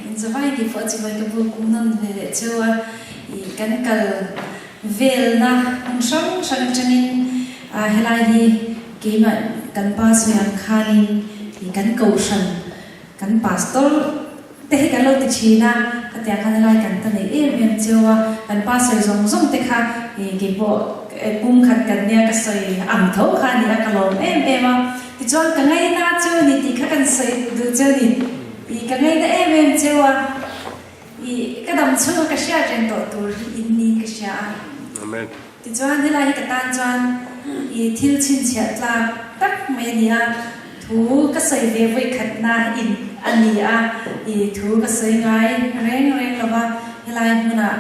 In zavai tih pawh chibai ka buk nawn ve leh cheu a, ih kan kal velna hmun hrang hrang atangin helai hi keimah kan pa sawi ang khanin ih kan kohhran kan pastor te hi kan lo ti thin a, khatiang khan helai kan ta nei em em cheu a, kan pa sawi zawng zawng te kha ih keipawh pum khat kan nia ka sawi ang tho kha a ni a, ka lawm em em a. Tichuan ka ngaina cheu a ni tih kha kan sawi duh cheu a ni. Ih ka ngaina em em cheu a, ih ka dam chhunga ka hriat reng tawh tur hi in niin ka hria a. Amen. Tichuan helai hi ka tan chuan ih thil chhinchhiah tlak tak mai a ni a, thu ka sawi ve vawikhatna in a ni a, ih thu ka sawi ngai reng reng lo va, helai hmunah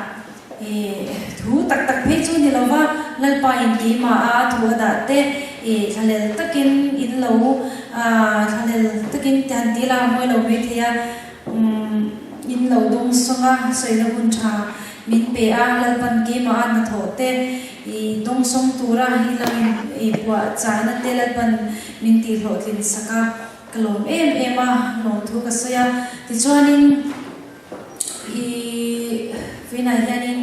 ih thu tak tak phei chu ni lo va, Lalpa in keimah a thu a dah te ih thlalel takin in lo Thlalel takin ti han ti la mawi lo mai thei a, umm in lo dawng sawng a, sawina hun tha min pe a, Lalpan keimah a hnathawh te i dawng sawng tura i lo in i puah chahna te Lalpan min tih hlawhtlin sak a, ka lawm em em a, lawmthu ka sawi a, tichuanin i vawiinah hianin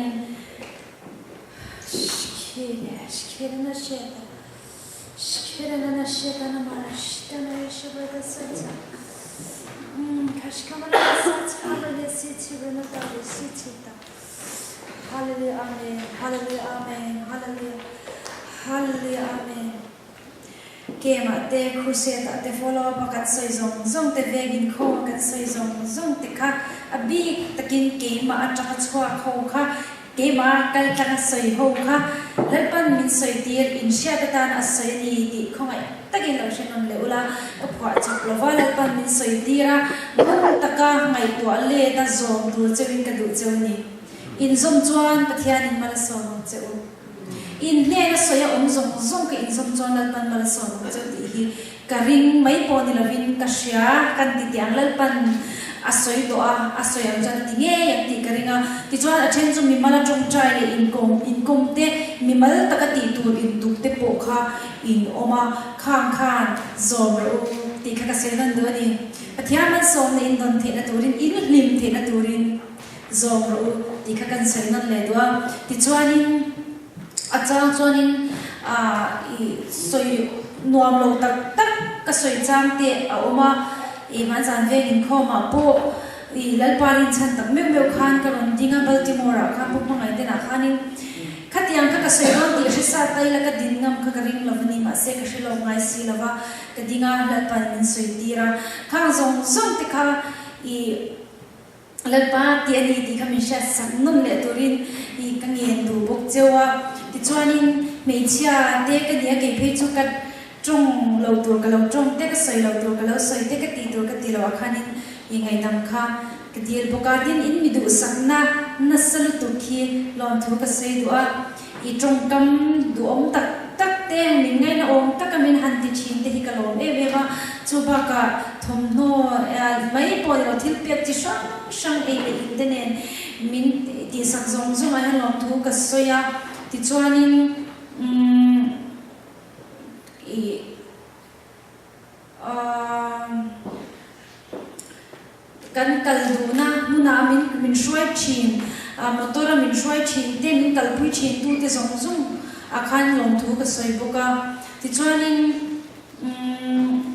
Game-ah te, crusade-ah te, follow-up a kan sawi zawng zawng te, vengin khawng a kan sawi zawng zawng te kha a bik takin keimah atanga chhuak ho kha Keimah kal tlang a sawi ho kha Lalpan min sawi tir in hriat atan a sawi a ni tih khawngaih takin lo hre ngam leh ula, ka phuah chawp lova Lalpan min sawi tir a, ngun taka ngaihtuah let a zawm tur cheuhin ka duh cheu a ni. In zawm chuan Pathianin mal a sawm ang che u. In hnen a sawi a awm zawng zawng ka inzawm chuan Lalpan mal a sawm ang cheu tih hi Ka ring mai pawh ni lovin ka hria, kan ti tih ang Lalpan a sawi tawh a, a sawi ang chuan a ti ngei ang tih ka ring a. Tichuan a then chu mimal a tawngtai leh inkawm inkawm te, mimal taka tih tur intuk te pawh kha in awm a, khang khan zawm rawh u tih kha ka sawi nawn duh a ni. Pathian malsawmna in dawn theihna turin, in hlim theihna turin zawm rawh u tih kha kan sawi nawn leh duh a. Tichuanin. A chang chuanin i sawi nuam lo tak tak ka sawi chang te a awm a, i hmanzan veng inkhawmah pawh i Lalpa rinchhan tak meuh meuh khan ka rawn ding a, Baltimore ah khan Pu Hmangaih te nah khanin khatiang kha ka sawi dawn tih hre sa ta ila ka din ngam kha ka ring lo a ni, mahse ka hre lo ngai si lo va, ka ding a, Lalpain min sawi tir a, khang zawng zawng te kha i. Lalpa tih a ni tih kha min hriat sak nawn leh turin i ka ngen duh bawk cheu a. Tichuanin hmeichhia te ka nia kei phei chu ka tawng lo tur ka lo tawng te, ka sawi lo tur ka lo sawi te, ka tih tur ka ti lo ah khanin i ngaihdam kha ka dil bawk a. Tin, in mi duhsakna nasa lutuk hi lawmthu ka sawi duh a. I tawngkam duhawm tak tak te, min ngaihna awm taka min han ti thin te hi ka lawm em em a. Chu bakah thawmhnaw mai pawh ni lo thil pek chi hrang hrang ei leh in te nen min tihsak zawng zawngah hian lawmthu ka sawi a. Tichuanin umm ih aaa. Kan kal duhna hmunah min min hruai thin, motor a min hruai thin te, min kalpui thin tute zawng zawng ah khan lawmthu ka sawi bawk a. Tichuanin umm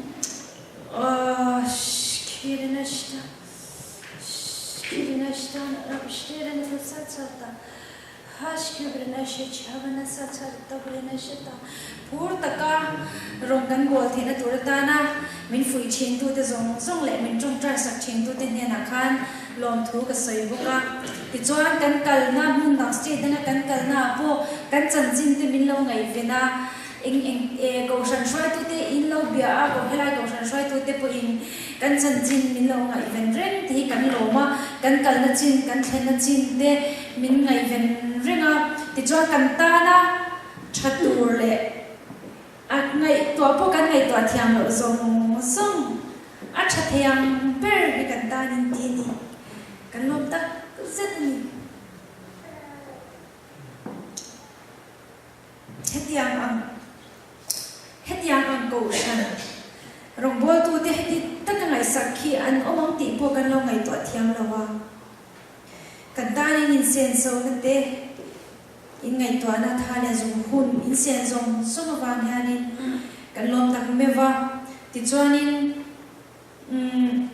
Phur taka rawn kan bawl theihna tur atana min fuih thintute zawng zawng leh min tawngtai sak thintute hnenah khan lawmthu ka sawi bawk a. Tichuan kan kalna hmun dang state danga kan kalnaah pawh kan chanchinte min lo ngaihven a, Eng eng e Kohhran hruaitute in lo bia a, ko helai Kohhran hruaitute pawhin kan chanchin min lo ngaihven reng te hi kan lawm a, kan kalna chin, kan thlenna chin te min ngaihven reng a, tichuan kan tana tha tur leh a ngaihtuah pawh kan ngaihtuah thiam loh zawng zawng a tha thei ang ber hi kan tanin ti a ni, kan lawm tak zet a ni. Hetiang ang hetiang ang kohhran rawngbawltute heti taka ngaih. ngaihsak khi an awm ang tih pawh kan lo ngaihtuah thiam lo a. Kan tan in insenso na te, in ngaihtuahna tha leh zung hun insen zawng zawng avang hianin kan lawm tak meuh a. Tichuanin umm.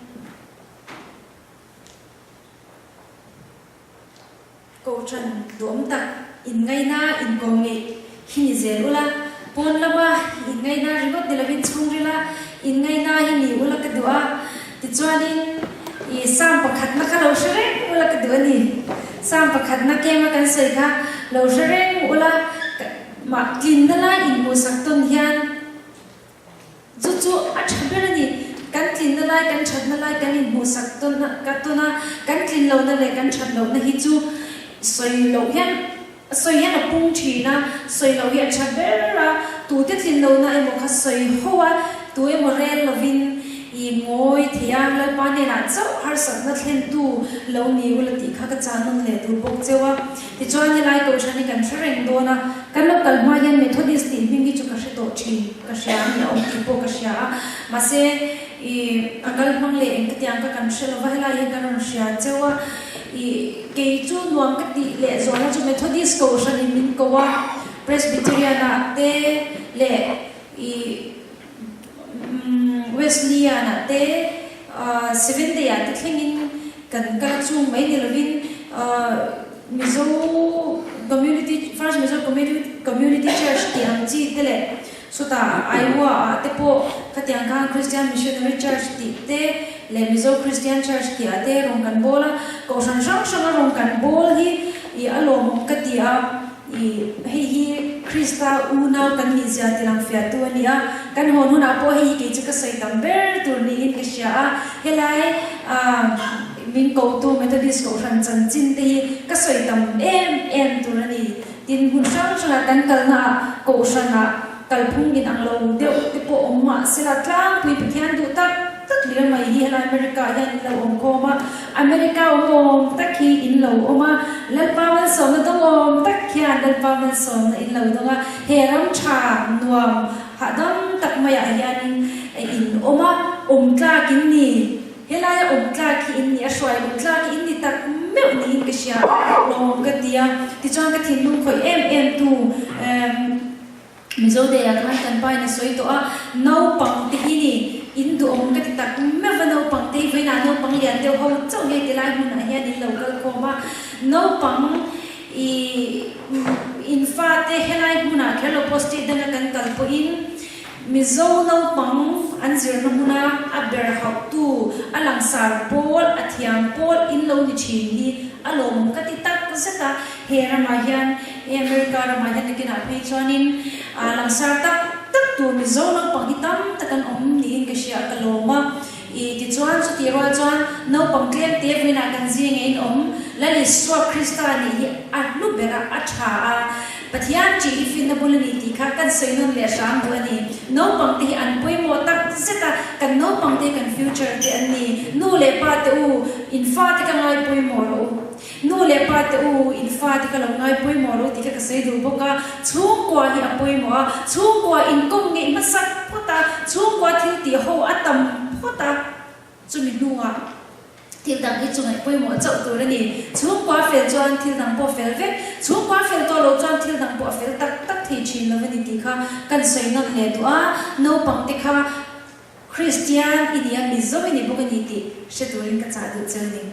Kohhran duhawm tak inngaina inkawm ngeih hi ni zel ula, pawn lama inngaina ringawt ni lovin chhungrila inngaina hi ni ula ka duh a, tichuanin i Psalm pakhatna kha lo hre reng ula ka duh a ni. Psalm pakhatna kema kan sawi kha lo hre reng ula, mah tlinna lai inhmuhsak tawn hian, Chu chu a tha ber a ni. Kan tlinna lai, kan thatna lai kan inhmuhsak tawn a, ka tawn a, kan tlin lohna leh kan that lohna hi chu sawi loh hian, sawi hian a pung thin a, sawi loh hi a tha ber a, tute tlin lohna emaw kha sawi ho a, tu emaw rel lovin i ngawi thei a, Lalpa hnenah chauh harsatna thlentu lo ni ula tih kha ka chah nawn leh tur bawk cheu a. Tichuan helai Kohhran hi kan hre reng dawn a, kan lo kal hma hian Methodist tih hming hi chu ka hre tawh thin, ka hria a ni a awm tih pawh ka hria a, mahse i a kal hmang leh eng khatiang kha kan hre lova helai hian kan rawn hria cheu a, i kei chu nuam ka tih leh zuala chu Methodist Kohhran in min ko a, Presbyterian ah te leh i Wesleyan ah te Seventh Day ah te thlengin kan kal a chung mai ni lovin Mizo Community First Mizo Community Church tih ang chi te leh chutah Iowa ah te pawh khatiang khan Christian Missionary Church tih te leh Mizo Christian Church tih ah te rawn kan bawl a, kohhran hrang hranga rawn kan bawl hi i a lawmawm ka ti a. I, hei hi Krista unau kan nih zia ti lang fiahtu a ni a, kan hawn hunah pawh hei hi kei chu ka sawi tam ber tur niin ka hria a, helai min kotu Methodist Kohhran chanchin te hi ka sawi tam em em tur a ni. Tin, hmun hrang hrangah kan kalnaah Kohhranah kalphung in ang lo deuh te pawh awm mah sela tlangpui Pathian duh tak tak hlir mai hi helai America ah hian in lo awm khawm a, America awm awm tak hi in lo awm a, Lalpa malsawmna dawng awm tak hian Lalpa malsawmna in lo dawng a, he ram tha nuam hahdam tak maiah hianin in awm a, awm tlak in ni, helaia awm tlak hi in ni a, hruai awm tlak hi in ni tak meuh niin ka hria, lawm ka ti a, tichuan ka thinlung khawih em em tu Mizo Day ah khan kan pa in a sawi tawh a, naupang te hi ni, in duhawm ka ti tak meuh va naupang te hi vawiinah naupang lian deuh ho chauh hi tilai hmunah hian in lo kal khawm a, naupang i in fate helai hmunah kher lo pawh state danga kan kal pawhin Mizo naupang an zirna hmuna a ber hauhtu, a langsar pawl, a thiam pawl in lo ni thin hi a lawmawm ka ti tak zet a, he ramah hian He America ramah hian nakinah phei chuanin langsar tak tak tur Mizo naupang hi tam tak an awm niin ka hria a, ka lawm a. I tichuan chutih rual chuan naupang tlem te vawiinah kan zing a inawm. Lal Isua Krista nih hi a hlu ber a, a tha a, Pathian ṭih hi finna bul a ni tih kha kan sawi nawn leh hram duh a ni. Naupang te hi an pawimawh tak zet a, kan naupang te hi kan future te an ni. Nu leh pa te u, in fate ka ngai pawimawh rawh u. Nu leh pa te u, in fate ka lo ngai pawimawh ro tih kha ka sawi duh bawk a, chhungkua hi a pawimawh a, chhungkua inkawm ngeih hmasak phawt a, chhungkua thil tih ho a tam phawt a, chumi hnuah thil dang hi chu ngaih pawimawh chauh tur a ni. Chhungkua fel chuan thil dang pawh a fel vek, chhungkua fel tawh loh chuan thil dang pawh a fel tak tak thei thin lo a ni tih kha kan sawi nawn leh duh a, naupang te kha Kristian i nia, Mizo i ni bawk a ni tih hre turin ka chah duh che a ni.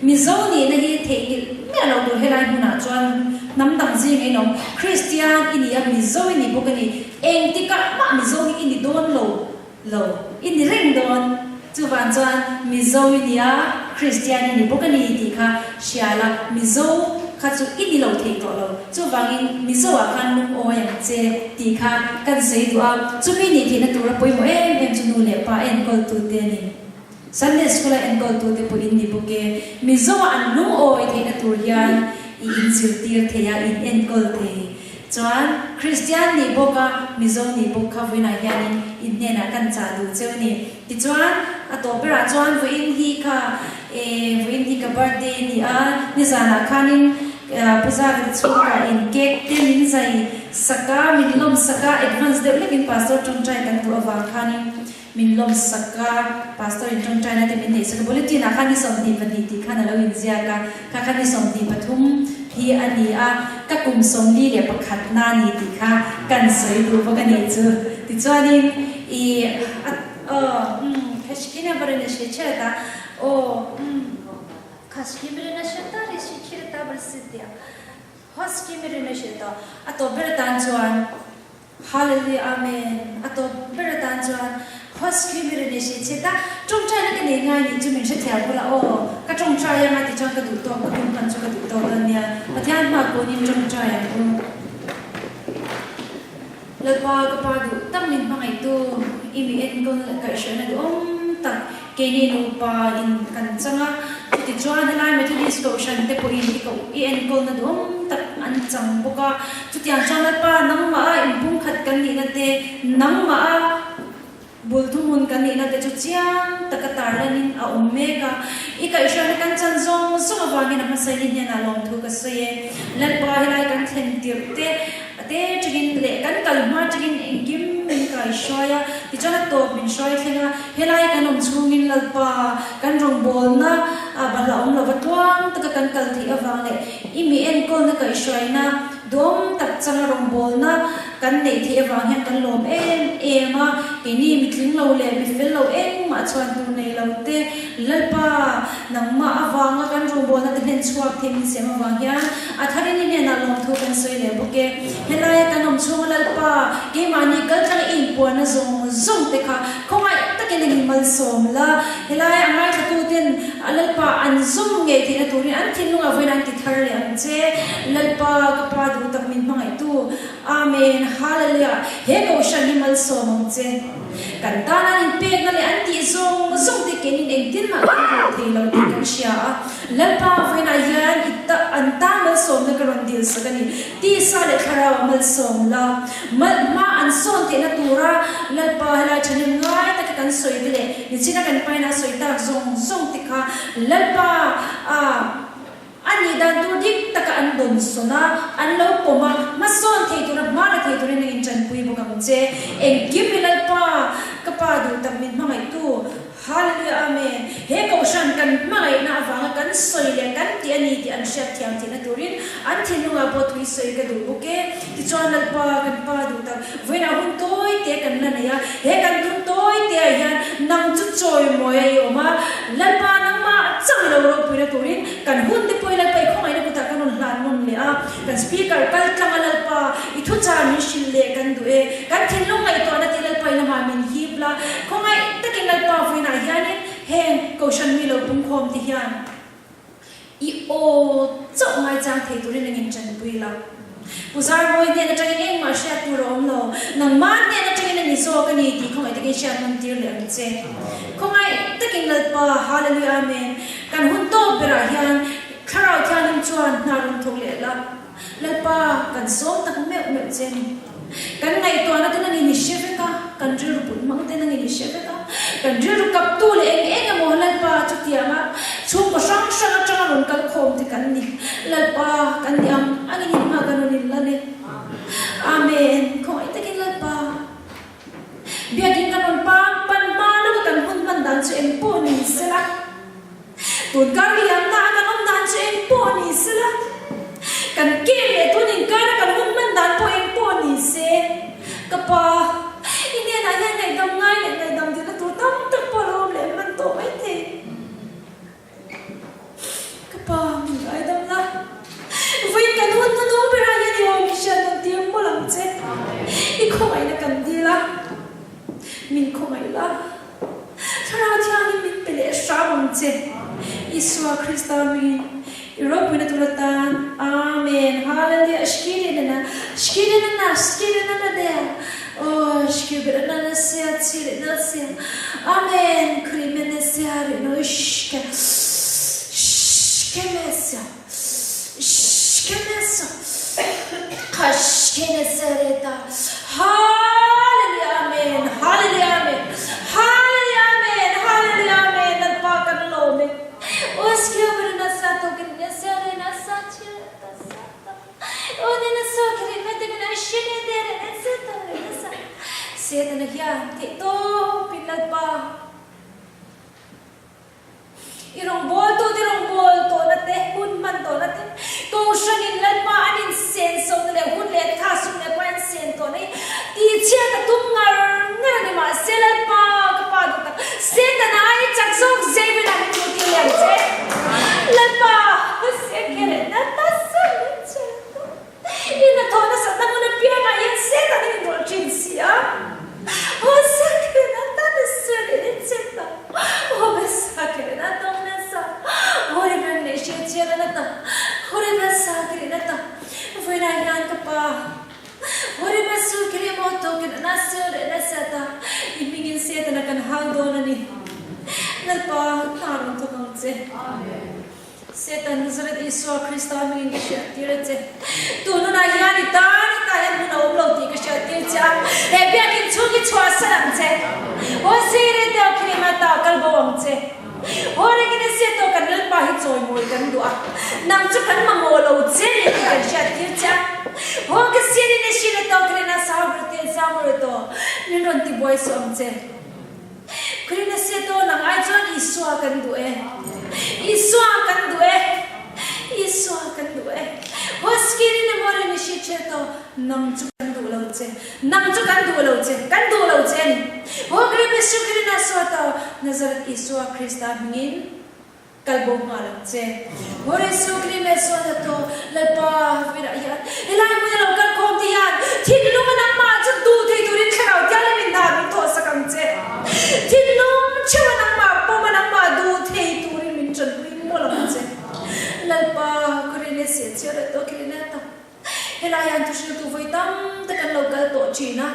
Mizo nihna hi theihnghilh miah lo tur helai hmunah chuan hnam dang zing a inawm. Kristian i nia, Mizo i ni bawk a ni. Engtikah mah Mizo hi i ni dawn lo lo, i ni reng dawn. Chuvang chuan Mizo i nia, Kristian i ni bawk a ni tih kha hria la, Mizo kha chu i ni lo thei tawh lo. Chuvangin Mizo ah khan lungawi ang che tih kha kan sawi duh a, chumi nih theihna tura pawimawh em em chu nu leh pa a enkawltute a ni. Sunday School a enkawltute pawh in ni bawk e. Mizo ah an lungawi theihna tur hian i inzirtir thei a, in enkawl thei. Chuan Kristian nih bawk a, Mizo nih bawk kha vawiinah hianin in hnenah kan chah duh cheu a ni. Tichuan a tawp berah chuan vawiin hi kha e vawiin hi ka birthday a ni a, nizanah khanin Puja ka ti chhungkah in cake te min zai sak a, min lawm sak a, advance deuh lekin Pastor tawngtai kan duh avang khanin. min lawmsak a, Pastor in tawngtaina te min neihsak a, Bulletin ah khan ni 22 tih khan a lo inziak a, kha kha ni 23 hi a ni a, ka kum 41 na a ni tih kha kan sawi duh bawk a nih chu. Tichuanin i a aw umm Khashkina Varina Shecheta aw umm Khashkimrina Sheta Rishikirta Brasitia Hoskimrina Sheta a tawp ber atan chuan Hallelujah Amen a tawp ber atan chuan Hoskimrina Shecheta tawngtaina ka nei ngai nih chu min hrethiam bula aw ka tawngtai anga ti chuan ka duh tawk ka hun hman chu ka duh tawk dawn nia Pathian hma kunin tawngtai ang u. Lalpa ka pa duh tak min hmangaihtu i mi enkawl leh kaihhruaina duhawm tak keini nupa in kan chang a, chuti chuan helai Methodist Kohhran te pawhin i koh i enkawlna duhawm tak an chang bawk a, chutiang chuan Lalpa nangmah a inpumkhat kan nihna te, nangmah a bul thuhmun kan nihna te chu chiang taka tarlanin a awm mek a, i kaihhruaina kan chan zawng zawng avangin a hmasaini hnenah lawmthu ka sawi e. Lalpa helai kan thlen tirh te te tangin leh kan kal hma tangin engkim min kaihruai a, tichuan a tawp min hruai thleng a, helai kan awm chhungin Lalpa kan rawngbawlna bahlah awm lova tluang taka kan kal theih avang leh i mi enkawlna kaihhruaina Duam tak changa rawngbawlna kan neih theih avang hian kan lawm em em a, keini mi tling lo leh mi fel lo engmah chuan tur nei lo te Lalpa nangmah avanga kan rawngbawlna te hlen chhuak thei min siam avang hian a tharin i hnenah lawmthu kan sawi leh bawk e. Helaia kan awm chhunga Lalpa keimahni kaltlang i inpuanna zawng zawng te kha khawngaih takin engin malsawm la, helaia a ngaithlatuten a Lalpa an zawm ngei theihna turin an thinlungah vawiin an ti thar leh ang che. Lalpa ka pa duh tak min hmangaihtu. Amen Hallelujah He kohhran hi malsawm ang che. Kan tan an inpekna leh an tih zawng zawng te kenin engtin mah kan ruh thei lo tih kan hria a. Lalpa vawiinah hian i ta an tan malsawmna ka rawn dil sak a ni. Tisa leh thlarau a malsawm la. Mal hma an sawn theihna tura Lalpa helai thahnem ngai taka kan sawi te leh nichina kan paina sawi tak zawng zawng te kha Lalpa a A nih dan tur dik taka an dawn sawn a, an lo pawm a, hmasawn thei tura hma la thei turin nangin tanpui bawk ang che. Engkim i Lalpa, ka Pa duh tak min hmangaihtu. Hallelujah Amen. He kohhran kan hmangaihna avanga kan sawi leh kan tih a ni tih an hriat thiam theihna turin an thinlungah pawh thui sawi ka duh bawk e. Tichuan Lalpa, kan Pa duh tak, vawiinah hun tawi te kan la nei a, he kan hun tawi te ah hian nang chu chawimawi a i awm a, Lalpa nangmah chauh i lo ropuina turin kan hun te pawh i Lalpa i khawngaihna kutah kan rawn hlan nawn leh a, kan speaker kal tlang a Lalpa i thuchah min hrilh leh kan duh e, kan thinlung ngaihtuahna te Lalpa i lamah min hip la, khawngaih takin Lalpa vawiinah hianin heng Kohhran mi lo pungkhawm te hian. I aw chauh ngaichang thei turin engin tanpui la. Pu Zarmawi hnen atangin engmah hriat tur a awm lo. Nangmah hnen atangin a ni zawk a ni tih khawngaih takin hriat nawm tir leh ang che. Khawngaih takin Lalpa, Hallelujah Amen, kan hun tawp berah hian Thlarau Thianghlim chuan hna rawn thawk leh la. Lalpa, kan sawm tak meuh meuh che a ni. Kan ngaihtuahna te nangin i hre vek a, kan rilru put hmang te nangin i hre vek a, kan rilru kaptu leh eng eng emaw Lalpa chutianga chhungkaw hrang hrang atanga rawn kal khawm te kan ni. Lalpa, kan ni ang angin in hma kan rawn inlan e. Amen. Khawngaih takin Lalpa, biakin kan rawn pan pan hma lawka kan hun hman dan chu eng pawh ni sela. Tun kar liamna a kan awm dan chu eng pawh ni se la, kan kem leh tun inkar a kan hun hman dan pawh eng pawh ni se, ka pa, i hnenah hian ngaihdam ngai leh ngaihdam dihna tur tam tak pawh a lo awm leh hman tawh mai thei. Ka pa, min ngaidam la, vawiin kan hun hnuhnung berah hian i awm i hriat nawn tir mawlh ang che, i khawngaihna kan dil a, min khawngaih la. Thlarau Thiangin min pe leh hram ang che. Isua Krista hmingin i ropuina tur atan. Amen. Hallelujah. Shkiri na shkiri na shkiri na de. Oh shkiri na na sia chiri na sia. Amen. Kri me na sia ri no shke. Shke me sia. Shke me sia. Kha shke me sia re ta. Hallelujah Amen Hallelujah Amen Hallelujah Amen Hallelujah Amen Lalpa kan lawm e Uskio bere na sa to kiri na sa re na sa chira ta sa ta O ne na so kiri me te na shine de re na sa ta re na sa Se ta na hian theih tawp in. Lalpa. I rawngbawltute rawngbawl tawhna te, hun hman tawhna te, Kohhranin Lalpa an insenso na leh hun leh tha sum leh pa insen tawhna hi tihchhiat a tum ngar ngar a ni. Mahse Lalpa ka pa duh tak, Setana ai chak zawk zeivin a min duh tir leh ang che. Lalpa, Sekherehna ta sawina che ta. I hnathawh nasatna hmun apiangah hian Satan a inrawlh thin si a. Aw Sakherena tan a ser leh in che ta. Aw be Sakherena tawng nasa. Aw Reverend leh hriat chian a na ta. Aw Reverend Sakherena ta. Vawiinah hian ka pa. Aw Reverend Sukhere maw tawkin a na ser leh nasa ta. I hmingin Satan a kan hau dawn a ni. Lalpa, hna rawn thawk ang che. Amen. Satan, Nazareth Isua Krista hmingin ka hriattir a che. Tun hunah hian i tan i tah hian hun a awm lo tih ka hriattir che a, he biakinn chhung hi chhuahsan ang che. Haw sir e teo khirima ta kal bo ang che. Haw rengin e sia tawh kan Lalpa hi chawimawi kan duh a, nang chu kan mamawh lo che ni tih kan hriattir che a. Haw ka sianin e hrin e teo khirina Saubur te Zamur e tawh min rawn tibuai suh ang che. Krina sia dawn ang ai chuan Isua kan duh e. Isua kan duh e. Isua kan duh e. Hoskirin emaw rin i hriat ṭhel tawh, nang chu kan duh lo che. Nang chu kan duh lo che. Kan duh lo che a ni. Ho Krina Isu Krina sua tawh, Nazareth Isua Krista hmingin. Kal bo nghal ang che. Hor Jesuh Krime sual na tawh Lalpa vinah hian helai hmun a lo kal khawm te hian thinlung a nangmah chu duh thei turin thlarau tial in hna min thawh sak ang che. Thinlung theuh a nangmah pawm a nangmah duh thei turin min tanpui mawlh ang che. Lalpa Krime seh chiah leh tawh Krime a tak. Helai hian thuhriltu vawi tam tak an lo kal tawh thin a,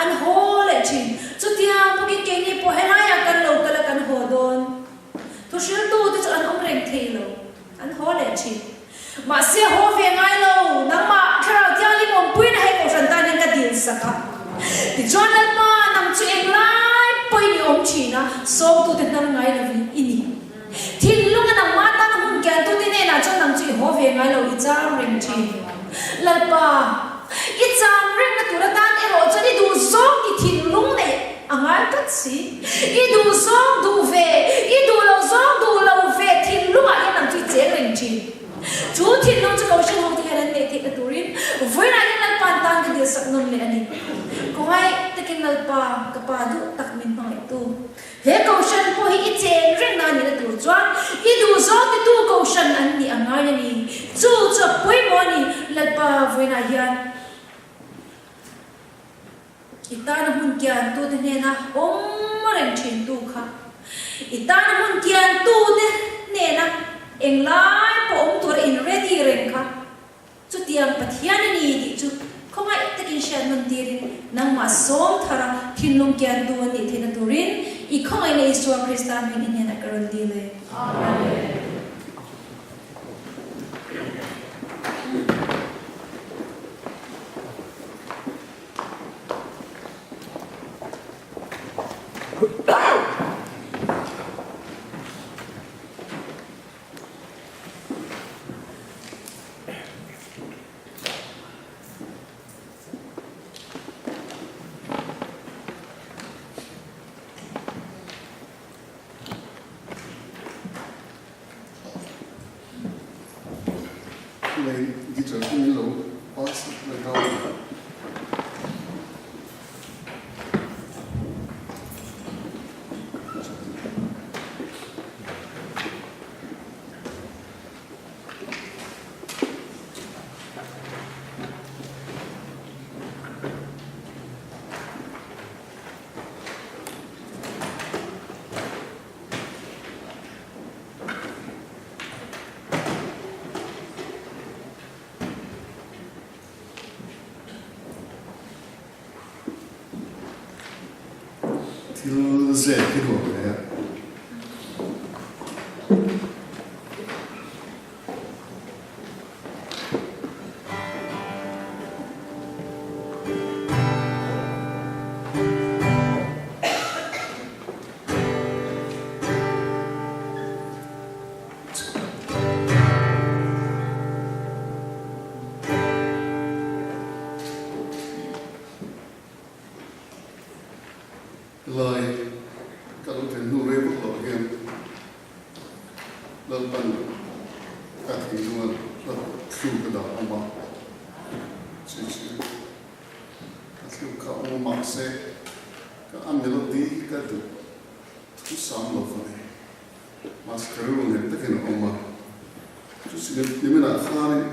an haw leh thin. Chutia bawkin keini pawh helaiah kan lo kal a, kan haw dawn. Thuhriltu te chu an awm reng thei lo, an haw leh thin. Mahse haw ve ngai lo, nangmah Thlarau Thianghlim awmpuina hei Kohhran tan hian ka dil sak a. Tichuan Lalpa, nang chu englai pawhin i awm thin a, sawmtute hnar ngai lovin i ni. Thinlung a nangmah tan a hmun kiantute hnenah chuan nang chu i haw ve ngai lo, i cham reng thin. Lalpa, i cham rengna tur atan erawh chuan i duh zawng i thinlung neih a ngai tlat si. I duh zawng duh ve, i duh loh zawng duh lo ve thinlungah hian nang chu i cheng reng thin. Chu thinlung chu Kohhran hote hian an neih theihna turin vawiinah hian Lalpa'n tan ka dilsak nawn leh a ni. Khawngaih takin Lalpa, ka Pa duh tak min hmangaihtu. He Kohhran pawh hi i chen reng na nihna tur chuan i duhzawng titu Kohhran an nih a ngai a ni. Chu chu a pawimawh a ni. Lalpa vawiinah hian i tana hmun kiantute hnena awm reng thintu kha i tana hmun kiantute hnena englai pawh awm tura in ready reng kha Chutiang Pathian a ni tih chu khawngaih takin hriat nawn tirin nangmah sawm thara thinlung kiantu a nih theihna turin i khawngaihna Isua Krista hming i hnenah ka rawn dil e. Amen. Lei guitar hi min lo pass leh nghal a. Thil zep hi nuam hle a. Lai. Lalpan ka thinlunga hla thlu ka dah awm a, chu chu ka thluk kha awm a mahse ka a melody hi ka duh thu sam lo va ni. Mahse ka rilru nghet takin a awm a, chu chu niminah khanin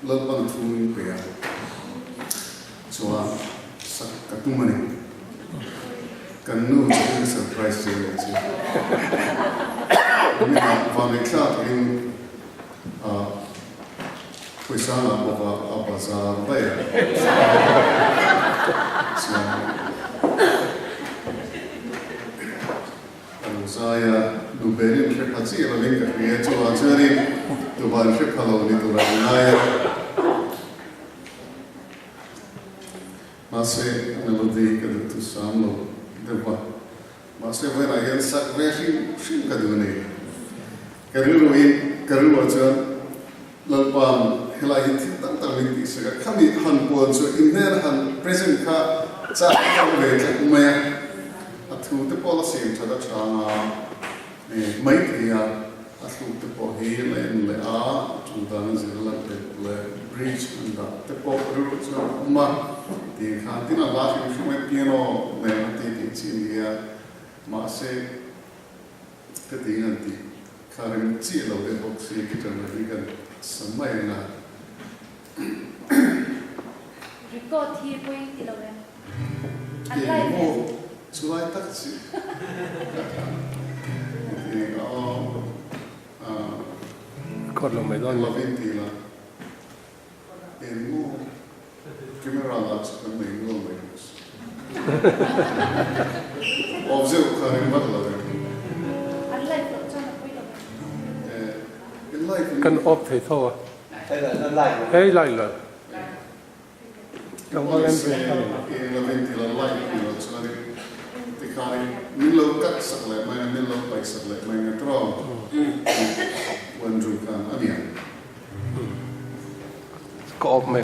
Lalpan thu min pe a, chuan sak ka tum a ni. Kan nu chu ka surprise che leh chu. Niminah vanneih-thlak in pawisa ngah bawk a, a bazar daih a. Chuan Ka lo zai a, nu berin hre pha chiah lovin ka hria chuvang chuanin tuman hre pha lo ni tur an ngai a. Mahse, a melody ka duh thu sam lo deuh va, mahse vawiinah hian sak ve hrim hrim ka duh a ni. Ka rilruin ka rilruah chuan Lalpa'n helai hi thil tam tak min tihsak a, khami han puan chu in hnena han present kha chak ka awm ve tlat mai a, a thu te pawh la siam that a tha nga mai thei a, a thluk te pawh hi la en leh a, a tul dan a zir lan leh leh bridge an dah te pawh rilru chuan a awm a, tiang khan tin a hla hrim hrim mai piano nen a ti tih chi a ni a, mahse Ka ti ngan tih kha rem chiah lo deuh bawk si guitar la hi kan sa mai ang a. Record hi pawi ti lo em? An live em? Engmaw chulai tak chi ka tha ti a aw a. Record lo mai dawn. Lovin ti la engmaw camera la chu kan nei nual mai bawk si. Awm zeuh kha ring vat lo em? An live loh chuan a pawi lo em? Eh, in live in. Kan off thei tho a. Hei live lo. Tlangval em ve. In lovin ti lo live ni lo chuan in tikhan in min lo cut sak leh mai a, min lo paih sak leh mai nga tawng Andrew khan a niang. Ka off mai.